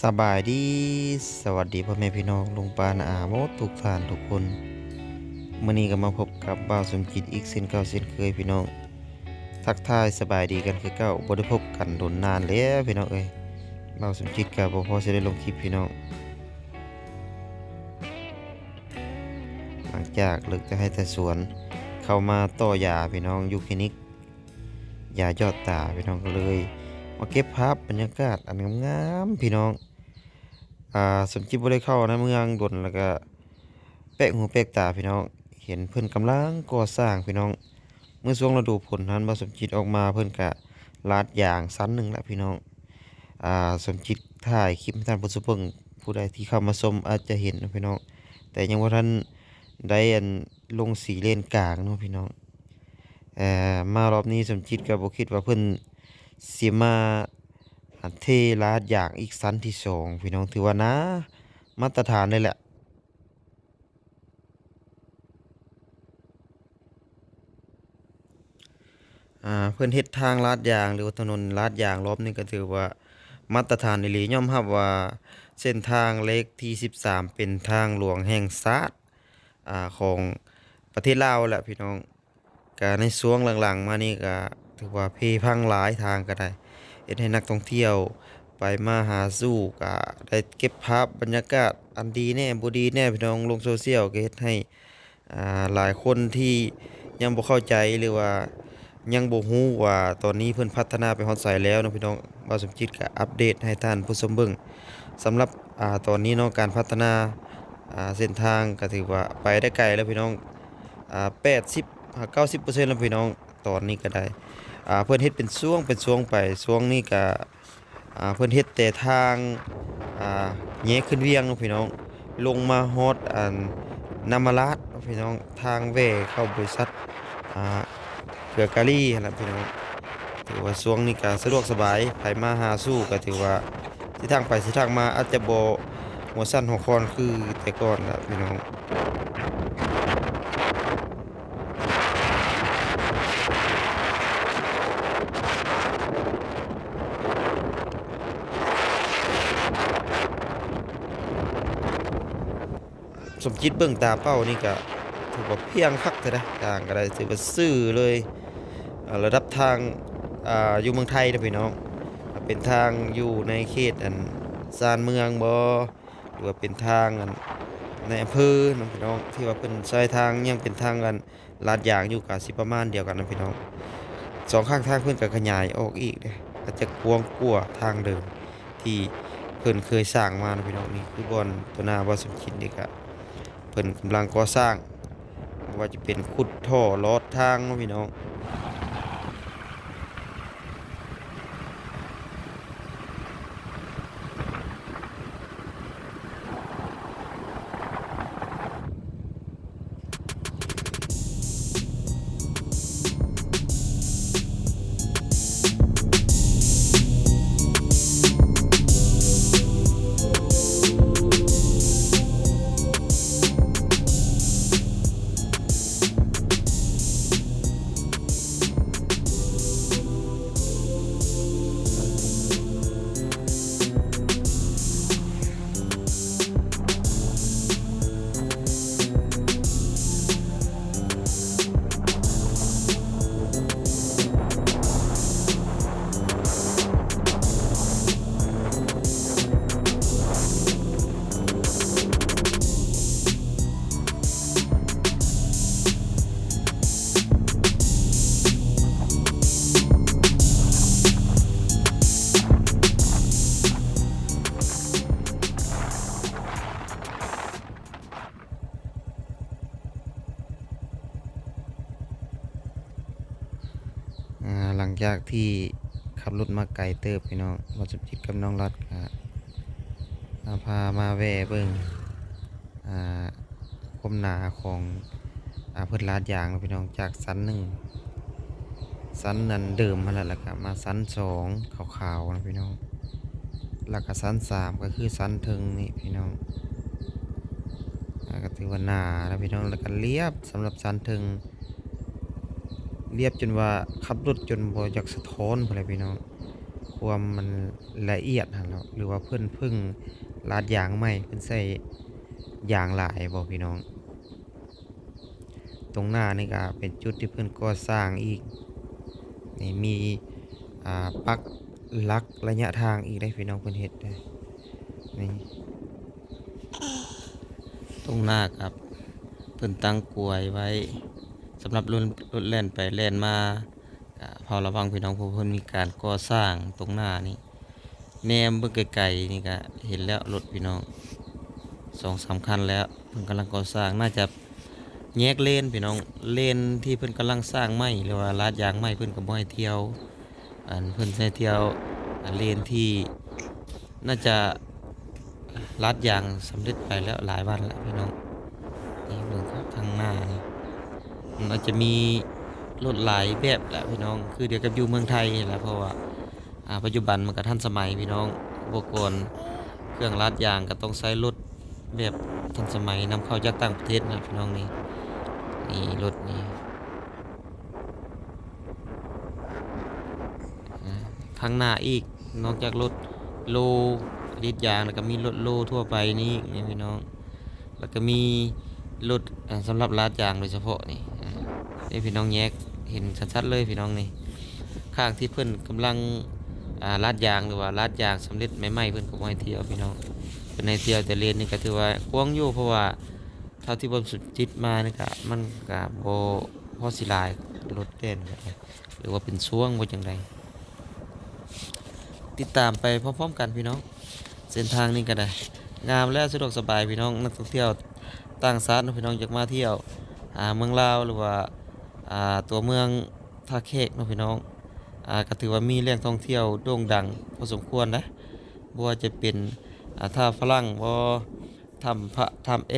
ສະບາຍດີ ສະຫວັດດີພໍ່ແມ່ພີ່ນ້ອງ ລຸງປ້ານ້າອາໝົດທຸກທ່ານທຸກຄົນ. ມື້ນີ້ກໍມາພົບກັບບ່າວສົມຈິດອີກເຊັ່ນເກົ່າເຊັ່ນເຄີຍພີ່ນ້ອງ. ທັກທາຍສະບາຍດີກັນຄືເກົ່າ, ບໍ່ໄດ້ພົບກັນດົນນານແລ້ວພີ່ນ້ອງເອີຍ. ບ່າວສົມຈິດກໍບໍ່ພໍຊິໄດ້ລົງຄລິບພີ່ນ້ອງ. ຫຼັງຈາກເລີກແຕ່ໄຮ່ແຕ່ສວນ ເຂົ້າມາຕໍ່ຢາພີ່ນ້ອງ ຢູ່ຄລີນິກ ຢາຢອດຕາພີ່ນ້ອງ, ກໍເລີຍມາເກັບພາບບັນຍາກາດອັນງາມໆພີ່ນ້ອງ. ອ່າ ສົມຈິດບໍ່ໄດ້ເຂົ້າໃນເມືອງດົນ ແລ້ວກະແປກຫູແປກຕາພີ່ນ້ອງ, ເຫັນເພິ່ນກຳລັງກໍ່ສ້າງພີ່ນ້ອງ. ເມື່ອຊ່ວງລະດູຝົນຫັ້ນ ບ່າວສົມຈິດອອກມາ ເພິ່ນກະລາດຢາງຊັ້ນໜຶ່ງລະພີ່ນ້ອງ. ອ່າ ສົມຈິດຖ່າຍຄລິບໃຫ້ທ່ານຜູ້ຊົມເບິ່ງ, ຜູ້ໃດທີ່ເຂົ້າມາຊົມອາດຈະເຫັນເນາະພີ່ນ້ອງ, ແຕ່ຍັງບໍ່ທັນໄດ້ອັນລົງສີເລນກາງເນາະພີ່ນ້ອງ. ເອີ ມາຮອບນີ້ສົມຈິດກໍບໍ່ຄິດວ່າເພິ່ນຊິມາເທລາດຢາງອີກຊັ້ນທີສອງພີ່ນ້ອງ, ຖືວ່າໜາມາດຕະຖານເລີຍແຫຼະ. ອ່າ ເພິ່ນເຮັດທາງລາດຢາງ ຫຼືວ່າຖະໜົນລາດຢາງລອບນີ້ກໍຖືວ່າມາດຕະຖານອີ່ຫຼີ, ຍອມຮັບວ່າເສັ້ນທາງເລກທີສິບສາມເປັນທາງຫຼວງແຫ່ງຊາດ ອ່າ ຂອງປະເທດລາວແຫຼະພີ່ນ້ອງ. ກະໃນຊ່ວງຫຼັງໆມານີ້ກະຖືວ່າເພພັງຫຼາຍ, ທາງກະໄດ້ເຮັດໃຫ້ນັກທ່ອງທ່ຽວໄປມາຫາສູ່ກະໄດ້ເກັບພາບບັນຍາກາດອັນດີແດ່ ບໍ່ດີແດ່ພີ່ນ້ອງ. ລົງໂຊຊຽວກະເຮັດໃຫ້ ອ່າ ຫຼາຍຄົນທີ່ຍັງບໍ່ເຂົ້າໃຈ ຫຼືວ່າຍັງບໍ່ຮູ້ວ່າຕອນນີ້ເພິ່ນພັດທະນາໄປຮອດໃສແລ້ວເນາະພີ່ນ້ອງ. ບ່າວສົມຈິດກະອັບເດດໃຫ້ທ່ານຜູ້ຊົມເບິ່ງ. ສຳລັບ ອ່າ ຕອນນີ້ເນາະ ການພັດທະນາ ອ່າ ເສັ້ນທາງກໍຖືວ່າໄປໄດ້ໄກແລ້ວພີ່ນ້ອງ, ອ່າ ແປດສິບຫາເກົ້າສິບເປີເຊັນແລ້ວພີ່ນ້ອງ. ຕອນນີ້ກໍໄດ້ ອ່າ ເພິ່ນເຮັດເປັນຊ່ວງເປັນຊ່ວງໄປ, ຊ່ວງນີ້ກໍ ອ່າ ເພິ່ນເຮັດແຕ່ທາງ ອ່າ ແຍກຂຶ້ນວຽງເນາະພີ່ນ້ອງ, ລົງມາຮອດອັນນ້ຳມະລາດເນາະພີ່ນ້ອງ, ທາງແຫວ່ເຂົ້າບໍລິສັດ ອ່າ ເກືອກາລີຫັ້ນລະພີ່ນ້ອງ. ຖືວ່າຊ່ວງນີ້ກະສະດວກສະບາຍ, ໃຜມາຫາສູ່ກະຖືວ່າເສັ້ນທາງໄປເສັ້ນທາງມາອາດຈະບໍ່ຫົວສັ່ນຫົວຄອນຄືແຕ່ກ່ອນລະພີ່ນ້ອງ. ສົມຈິດເບິ່ງຕາເປົ່ານີ້ກະຖືວ່າພຽງຄັກແທ້ໃດ໋, ທາງກະໄດ້ຖືວ່າຊື່ເລີຍ ເອີ ລະດັບທາງ ອ່າ ຢູ່ເມືອງໄທເນາະພີ່ນ້ອງ, ເປັນທາງຢູ່ໃນເຂດອັນຊານເມືອງບໍ ຫຼືວ່າເປັນທາງອັນໃນອຳເພີເນາະພີ່ນ້ອງ, ທີ່ວ່າເພິ່ນໃຊ້ທາງຍັງເປັນທາງອັນ ລາດຢາງຢູ່ກະຊິປະມານດຽວກັນນະພີ່ນ້ອງ. ສອງຂ້າງທາງເພິ່ນກະຂະຫຍາຍອອກອີກເດ້, ອາດຈະກວ້າງກວ່າທາງເດີມທີ່ເພິ່ນເຄີຍສ້າງມານະພີ່ນ້ອງ. ນີ້ຄືບ່ອນຕໍ່ໜ້າບ່າວສົມຈິດນີ້ກະ ເພິ່ນກຳລັງກໍ່ສ້າງ, ບໍ່ວ່າຈະເປັນຂຸດທໍ່ລອດທາງເນາະພີ່ນ້ອງ. ອ່າ ຫຼັງຈາກທີ່ຂັບລົດມາໄກເຕີບພີ່ນ້ອງ, ບ່າວສົມຈິດກັບນ້ອງລັດກະພາມາແວ່ເບິ່ງ ອ່າ ຄວາມໜາຂອງ ອ່າ ເພິ່ນລາດຢາງເນາະພີ່ນ້ອງ, ຈາກຊັ້ນໜຶ່ງ ຊັ້ນອັນເດີມຫັ້ນແຫຼະ, ແລ້ວກະມາຊັ້ນສອງຂາວໆນະພີ່ນ້ອງ, ແລ້ວກະຊັ້ນສາມກໍຄືຊັ້ນເທິງນີ້ພີ່ນ້ອງ. ອ່າ ກໍຖືວ່າໜານະພີ່ນ້ອງ, ແລ້ວກໍລຽບ, ສຳລັບຊັ້ນເທິງລຽບຈົນວ່າຂັບລົດຈົນບໍ່ຢາກສະທ້ອນພຸ້ນແຫຼະພີ່ນ້ອງ. ຄວາມມັນລະອຽດຫັ້ນແຫຼະ ຫຼືວ່າເພິ່ນເພິ່ງລາດຢາງໃໝ່ ເພິ່ນໃສ່ຢາງຫຼາຍບໍ່ພີ່ນ້ອງ. ຕົງໜ້ານີ້ກະເປັນຈຸດທີ່ເພິ່ນກໍ່ສ້າງອີກ ນີ້ມີ ອ່າ ປັກຫຼັກໄລຍະທາງອີກເດ້ພີ່ນ້ອງ ເພິ່ນເຮັດເດ້ ນີ້ ຕົງໜ້າກະເພິ່ນຕັ້ງກວຍໄວ້ ສຳລັບລົດ ລົດແລ່ນໄປແລ່ນມາ ກະເຝົ້າລະວັງພີ່ນ້ອງ ເພາະເພິ່ນມີການກໍ່ສ້າງຕົງໜ້ານີ້ ແນມເບິ່ງໄກໆນີ້ກະເຫັນແລ້ວລົດພີ່ນ້ອງ ສອງສາມຄັນແລ້ວ ເພິ່ນກຳລັງກໍ່ສ້າງ ໜ້າຈະແຍກເລນພີ່ນ້ອງ ເລນທີ່ເພິ່ນກຳລັງສ້າງໃໝ່ ຫຼືວ່າລາດຢາງໃໝ່ ເພິ່ນກະບໍ່ໃຫ້ທ່ຽວ ອັນເພິ່ນໃຫ້ທ່ຽວ ອັນເລນທີ່ໜ້າຈະລາດຢາງສຳເລັດໄປແລ້ວຫຼາຍວັນແລ້ວພີ່ນ້ອງ. ນີ້ເບິ່ງຄັກທາງໜ້ານີ້ ມັນອາດຈະມີລົດຫຼາຍແບບແຫຼະພີ່ນ້ອງ ຄືດຽວກັບຢູ່ເມືອງໄທຫັ້ນລະ ເພາະວ່າ ອາ ປັດຈຸບັນມັນກະທັນສະໄໝພີ່ນ້ອງ ອຸປະກອນເຄື່ອງລາດຢາງກະຕ້ອງໃຊ້ລົດແບບທັນສະໄໝ ນຳເຂົ້າຈາກຕ່າງປະເທດນະພີ່ນ້ອງນີ້ ນີ້ລົດນີ້ ອາ ທາງໜ້າອີກ ນອກຈາກລົດໂລລີດຢາງ ແລ້ວກະມີລົດໂລທົ່ວໄປນີ້ອີກນີ້ພີ່ນ້ອງ. ແລ້ວກະມີລົດ ອາ ສຳລັບລາດຢາງໂດຍສະເພາະນີ້ ອາ ນີ້ພີ່ນ້ອງແຍກເຫັນຊັດໆເລີຍພີ່ນ້ອງນີ້ ຂ້າງທີ່ເພິ່ນກຳລັງ ອາ ລາດຢາງ ຫຼືວ່າລາດຢາງສຳເລັດໃໝ່ໆ ເພິ່ນກະບໍ່ໃຫ້ທ່ຽວພີ່ນ້ອງ ເພິ່ນໃຫ້ທ່ຽວແຕ່ເລນນີ້ກະຖືວ່າກວ້າງຢູ່ ເພາະວ່າເທົ່າທີ່ບ່າວສົມຈິດມານີ້ກະ ມັນກະບໍ່ພໍຊິຫຼາຍ ລົດແລ່ນ ຫຼືວ່າເປັນຊ່ວງບໍ່ຈັ່ງໃດ ຕິດຕາມໄປພ້ອມໆກັນພີ່ນ້ອງ. ເສັ້ນທາງນີ້ກະໄດ້ງາມແລ້ວ ສະດວກສະບາຍພີ່ນ້ອງ ນັກທ່ອງທ່ຽວຕ່າງຊາດເນາະພີ່ນ້ອງ ຢາກມາທ່ຽວ ອາ ເມືອງລາວ ຫຼືວ່າ ອາ ຕົວເມືອງທ່າແຂກເນາະພີ່ນ້ອງ ອາ ກະຖືວ່າມີແຫຼ່ງທ່ອງທ່ຽວໂດ່ງດັງພໍສົມຄວນນະ ບໍ່ວ່າຈະເປັນ ອາ ທ່າຝຣັ່ງບໍ ຖ້ຳພະ ຖ້ຳແອ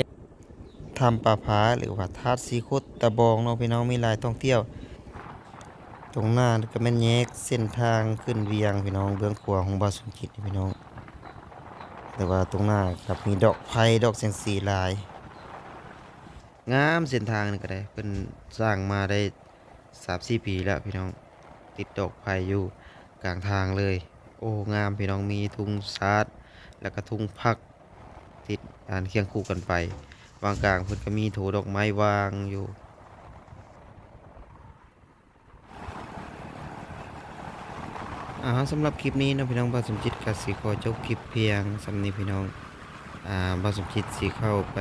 ຖ້ຳປາຜາ ຫຼືວ່າທາດສີຄົດຕະບອງເນາະພີ່ນ້ອງ ມີຫຼາຍທ່ອງທ່ຽວ. ຕົງໜ້າກະແມ່ນແຍກເສັ້ນທາງຂຶ້ນວຽງພີ່ນ້ອງ ເບື້ອງຂວາຂອງບ່າວສົມຈິດນີ້ພີ່ນ້ອງ ແຕ່ວ່າຕົງໜ້າກະມີດອກໄຜ່ ດອກແສງສີຫຼາຍ ງາມ ເສັ້ນທາງນີ້ກະໄດ້ ເພິ່ນສ້າງມາໄດ້ສາມສີ່ປີແລ້ວພີ່ນ້ອງ ຕິດດອກໄຜ່ຢູ່ກາງທາງເລີຍ ໂອ້ ງາມພີ່ນ້ອງ ມີທຸງຊາດ ແລ້ວກະທຸງຜັກ ຕິດ ອັນ ຄຽງຄູ່ກັນໄປ ວາງກາງເພິ່ນກະມີໂຖດອກໄມ້ວາງຢູ່. ອາ ສຳລັບຄລິບນີ້ເນາະພີ່ນ້ອງ ບ່າວສົມຈິດກະຊິຂໍຈົບຄລິບພຽງສ່ຳນີ້ພີ່ນ້ອງ ອາ ບ່າວສົມຈິດຊິເຂົ້າໄປ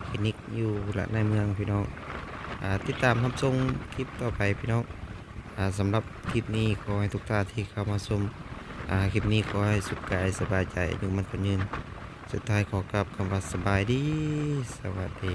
ຄລີນິກຢູ່ລະໃນເມືອງພີ່ນ້ອງ ອາ ຕິດຕາມຮັບຊົມຄລິບຕໍ່ໄປພີ່ນ້ອງ ອາ ສຳລັບຄລິບນີ້ຂໍໃຫ້ທຸກທ່ານທີ່ເຂົ້າມາຊົມ ອາ ຄລິບນີ້ຂໍໃຫ້ສຸກກາຍສະບາຍໃຈ ອາຍຸໝັ້ນຂວັນຍືນ ສຸດທ້າຍຂໍກ່າວຄຳວ່າສະບາຍດີ ສະຫວັດດີ.